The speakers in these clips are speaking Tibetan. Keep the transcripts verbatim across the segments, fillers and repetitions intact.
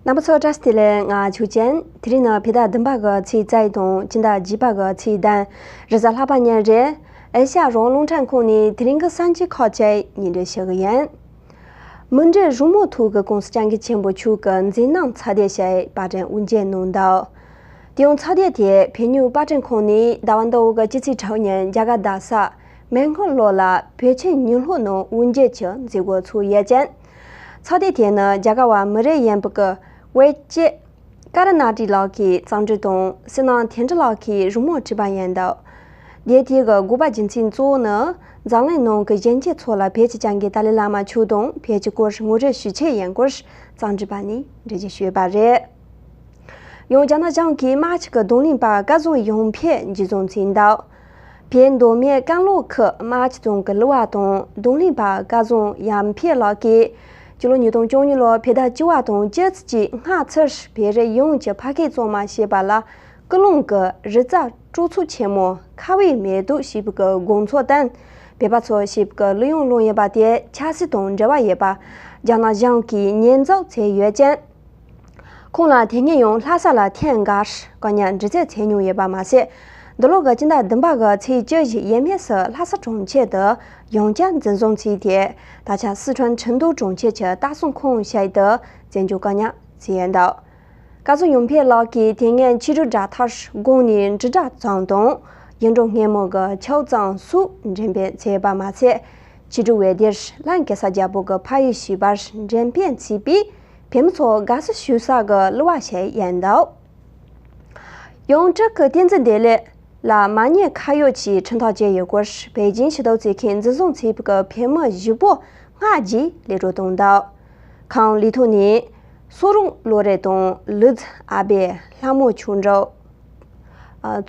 རྣམ་པ་ཚོ་བཀྲ་ཤིས་བདེ་ལེགས། ང་ཆོས་ཅན། དེ་རིང་ནི་བོད་ཟླ་བདུན་པ་གི་ཚེས་རྩ་དང་སྤྱི་ཟླ་བརྒྱད་པ་གི་ཚེས་བདུན། རེས་གཟའ་ལྷག་པ་ཉིན་རེད། ཨེ་ཤ་ཡ་རང་དབང་རླུང་འཕྲིན་ཁང་ནས་དེ་རིང་གི་གསར་འགྱུར་ཁག་ཅིག་སྙན་སྒྲོན་ཞུ་གི་ཡིན། མུ་འབྲེལ་རོལ་མོ་ཐོག་གི་༸གོང་ས་༸སྐྱབས་མགོན་ཆེན་པོ་མཆོག་གི་མཛད་རྣམ་ཚགས་དེབ་ཞིག་པར་སྐྲུན་དབུ་འབྱེད་གནང་འདུག་དེ་ཡང་ཚགས་དེབ་དེ་བོད་མིའི་པར་སྐྲུན་ཁང་ནས་ཟླ་བ་འདི་འོག་གི་སྤྱི་ཚེས་དྲུག་ཉིན་རྒྱ་གར་རྡ་ས་མེ་ཧན་ལོ་ལ་བོད་ཆེན་ཉི་ཤུ་ནང་དབུ་འབྱེད་ཀྱི་མཛད་སྒོ་ཚོགས་ཡོད་ཅིང་། ཚགས་དེབ་དེ་ནི་རྒྱ་གར་བ་མི་རིགས་ཡིན་པ་གི་ཝེ་ཅེ་ཀར་ནཱ་ཏི་ལགས་ཀྱིས་བརྩམས་སྒྲིག་དང་སི་ནང་དོན་གྲུབ་ལགས་ཀྱིས་རོལ་མོ་བྲིས་པ་ཡིན་འདུག་དེབ་དེ་གི་དགོས་པ་རྒྱུ་མཚན་གཙོ་བོ་ནི་འཛམ་གླིང་ནང་གི་གཞོན་སྐྱེས་ཚོ་ལ་བོད་ཀྱི་བྱ་དགའི་ཏཱ་ལའི་བླ་མ་མཆོག་དང་བོད་ཀྱི་སྐོར་ངོ་སྤྲོད་ཞུ་ཆེད་ཡིན་སྐོར་བརྩམས་སྒྲིག་པ་ནས་འགྲེལ་བརྗོད་ཞུས་པ་རེད། ཡང་རྒྱ་ནག་གཞུང་གིས་དམག་སྤྱི་གི་རྡུང་ལེན་པ་སྐལ་བཟང་ཡོང་འཕེལ་འཇུ་བཟུང་བྱས་འདུག་བོད་མདོ་སྨད་ཀན་ལྷོ་ཁུལ་དམག་སྤྱི་རྫོང་གི་གླུ་བ་དང་རྡུང་ལེན་པ་སྐལ་བཟང་ཡར་འཕེལ་ལགས་ཀྱིས་སྤྱི་ལོ་ཉིས་སྟོང་བཅུ་གཉིས་ལོར་བོད་ཟླ་བཅུ་པ་དང་བཅུ་གཅིག་སྔ་ཕྱིར་བོད་རིགས་ཡོངས་ཀྱི་ཕ་སྐད་གཙང་མ་ཞེས་པ་ལ་ཀུན་སློང་གི་རི་རྩ་སྤྲོ་ཚོགས་ཆེན་མོ་ཁ་བའི་མེ་ཏོག་ཞེས་པའི་དགོང་ཚོགས་དང་བོད་པ་ཚོ་ཞེས་པའི་གླུ་དབྱངས་བླངས་ཡོད་པ་དེ་ཆབ་སྲིད་དང་འབྲེལ་བ་ཡོད་པ་རྒྱ་ནག་གཞུང་གིས་ཉེས་འཛུགས་བྱས་ཡོད་ཅིང་། ཁོང་ལ་དེ་སྔོན་ཡང་ལྷ་ས་ལ་ཐེངས་འགའ་བཀག་ཉར་འདྲི་རྩད་བྱས་མྱོང་ཡོད་པ་མ་ཟད། འདི་ལོ་གི་སྤྱི་ཟླ་བདུན་པ་གི་ཚེས་བཅུ་བཞི་ཡས་མས་སུ་ལྷ་ས་གྲོང་ཁྱེར་དུ་ཡང་བསྐྱར་འཛིན་བཟུང་བྱས་ཏེ། ད་ཆ་སི་ཁྲོན་ཁྲིན་ཏུའུ་གྲོང་ཁྱེར་གྱི་ལྟ་སྲུང་ཁང་ཞིག་ཏུ་བཙོན་འཇུག་བཀག་ཉར་བྱས་ཡོད་འདུག་སྐལ་བཟང་ཡོང་འཕེལ་ལགས་ཀྱིས་དེ་སྔོན་ཕྱི་དྲིལ་དྲ་ཐག་སྒང་ནས་དྲིལ་བསྒྲགས་གཙང་དང་ཡིག་འབྲུ་སྔོན་མོ་གི་ཆོག་གཙང་སོགས་འགྲེམས་སྤེལ་བྱས་པ་མ་ཟད། ཕྱི་དྲིལ་འོད་སྡེར་ལྷན་རྒྱལ་ས་རྒྱལ་པོ་གི་ཕ་ཡུལ་ཞེས་པར་འགྲེམས་སྤེལ་བྱས་པས། བོད་མི་ཚོ་དགའ་བསུ་ཞུ་ས་གི་གླུ་བ་ཞིག་ཡིན་འདུག་ཡང་ཀྲིག་གི་བསྟན་འཛིན་བདེ་ལེགས་ལ་མ་ཉེས་ཁ་གཡོགས་ཀྱི་ཁྲིམས་ཐག་བཅད་ཡོད་སྐོར་པེ་ཅིང་ཕྱི་དྲིལ་ཚོགས་ཁང་འཛིན་བཟུང་བྱས་པའི་བོད་མི་བཞི་པོ་སྔ་རྗེས་གློད་གྲོལ་བཏང་འདུག་ཁམས་ལི་ཐོ་ནས་སོ་རུང་བློ་རིག་དང་ལུས་ཨ་བེ་ལྷ་མོ་ཆོས་འབྲུག་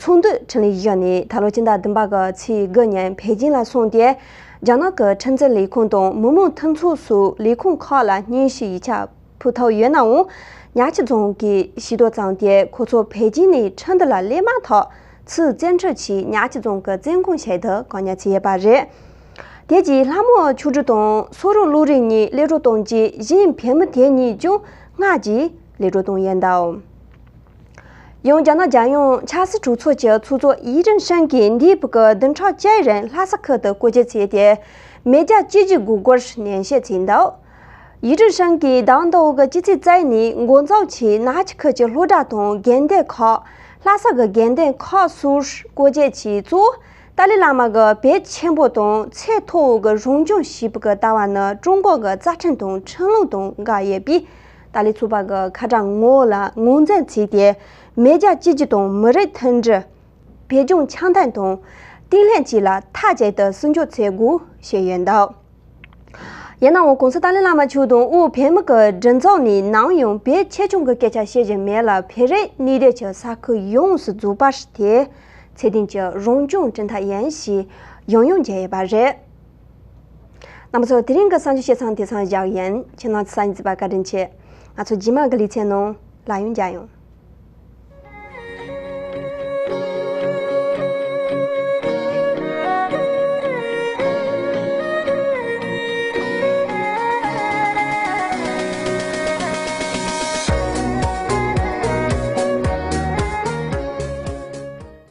ཚོགས་འདུ་འཕྲིན་ལས་བཞག་ནས་ད་ལོ་སྤྱི་ཟླ་བདུན་པ་གི་ཚེས་དགུ་ཉིན་པེ་ཅིང་ལ་སོང་སྟེ། རྒྱ་ནག་གི་ཁྲིམས་འཛིན་ལས་ཁུངས་དང་མི་དམངས་འཐུས་ཚོགས་སོགས་ལས་ཁུངས་ཁག་ལ་སྙན་ཞུའི་ཡིག་ཆ་ཕུལ་ཐུབ་ཡོད་ནའང་། ཉག་ཆུ་རྫོང་གིས་ཤེས་རྟོགས་བྱུང་སྟེ་ཁོ་ཚོ་པེ་ཅིང་ནས་ཁྲིན་ཏུའུ་ལ་སླེབས་མ་ཐག་ཚུར་བཙན་ཁྲིད་བྱས་ཉག་ཆུ་རྫོང་གི་བཙོན་ཁང་ཞིག་ཏུ་བཀག་ཉར་བྱས་ཡོད་པ་རེད། དེ་རྗེས་ལྷ་མོ་ཆོས་འབྲུག་དང་སོ་རུང་བློ་རིག་གཉིས་གློད་གྲོལ་བཏང་རྗེས་གཞན་བོད་མི་དེ་གཉིས་ཀྱང་སྔ་རྗེས་གློད་གྲོལ་བཏང་ཡོད་འདུག་ཡང་རྒྱ་ནག་རྒྱལ་ཡོངས་ཆབ་སྲིད་གྲོས་ཚོགས་ཀྱི་ཚོགས་གཙོ་ཡི་ཀྲིན་ཧྲེང་གིས་འདས་པའི་བདུན་ཕྲག་བཅུའི་རིང་ལྷ་ས་ཁུལ་དུ་སྐོར་སྐྱོད་བྱས་ཏེ། མེ་རྒྱ་བཅོས་བསྒྱུར་དགོས་སྐོར་ནན་བཤད་བྱས་འདུག་ཡི་ཀྲིན་ཧྲེང་གིས་ཟླ་བ་འདི་འོག་གི་སྤྱི་ཚེས་རྩ་བཞི་ཉིན་འགོ་འཛུགས་ཀྱིས་ནག་ཆུ་ཁུལ་གྱི་སློབ་གྲྭ་དང་དགོན་སྡེ་ཁག་ལྷ་ས་གི་དགོན་སྡེ་ཁག་སོགས་སྐོར་སྐྱོད་བྱས་གཙོ་བོ། ཏཱ་ལའི་བླ་མ་གི་བོད་ཆེན་པོ་དང་ཚད་མཐོ་བོ་གི་རང་སྐྱོང་ཞེས་པའི་ལྟ་བ་ནི་ཀྲུང་གོ་གི་རྩ་ཁྲིམས་དང་ཁྲིམས་ལུགས་དང་འགལ་ཡོད་པས། ཏཱ་ལའི་ཚོགས་པ་གི་ཁ་གྲངས་ངོ་ལ་ངོས་འཛིན་བྱས་ཏེ། མེ་རྒྱ་བཅོས་བསྒྱུར་དང་མི་རིགས་མཐུན་སྒྲིལ། བོད་ལྗོངས་འཆམ་མཐུན་དང་བརྟན་ལྷིང་བཅས་ལ་མཐའ་གཅིག་ཏུ་སྲུང་སྐྱོབ་བྱེད་དགོས་ཞེས་ཡོད་འདུག་ཡིན་ནའང་གོང་ས་ཏཱ་ལའི་བླ་མ་མཆོག་དང་དབུས་བོད་མི་གི་སྒྲིག་འཛུགས་ནས་ནམ་ཡང་བོད་ཆེ་ཆུང་གི་སྐད་ཆ་བཤད་ཀྱི་མེད་ལ། བོད་རིགས་གནས་སྡོད་ཀྱི་ས་ཁུལ་ཡོངས་སུ་རྫོགས་པ་དེ་ཚད་ལྡན་གྱི་རང་སྐྱོང་གྲུབ་མཐའ་ཡིན་ཞེས་ཡང་ཡང་བརྗོད་ཡོད་པ་རེད། རྣམ་པ་ཚོ། དེ་རིང་གི་གསར་འགྱུར་བཤད་སྟངས་དེ་ཙམ་བཞག་ཡིན། ཁྱེད་རྣམ་ཚོ་གསན་གཟིགས་པར་བཀའ་དྲིན་ཆེ། ང་ཚོ་རྗེས་མ་གི་ལེ་ཚན་ནང་ལ་ཡང་མཇལ་ཡོང་།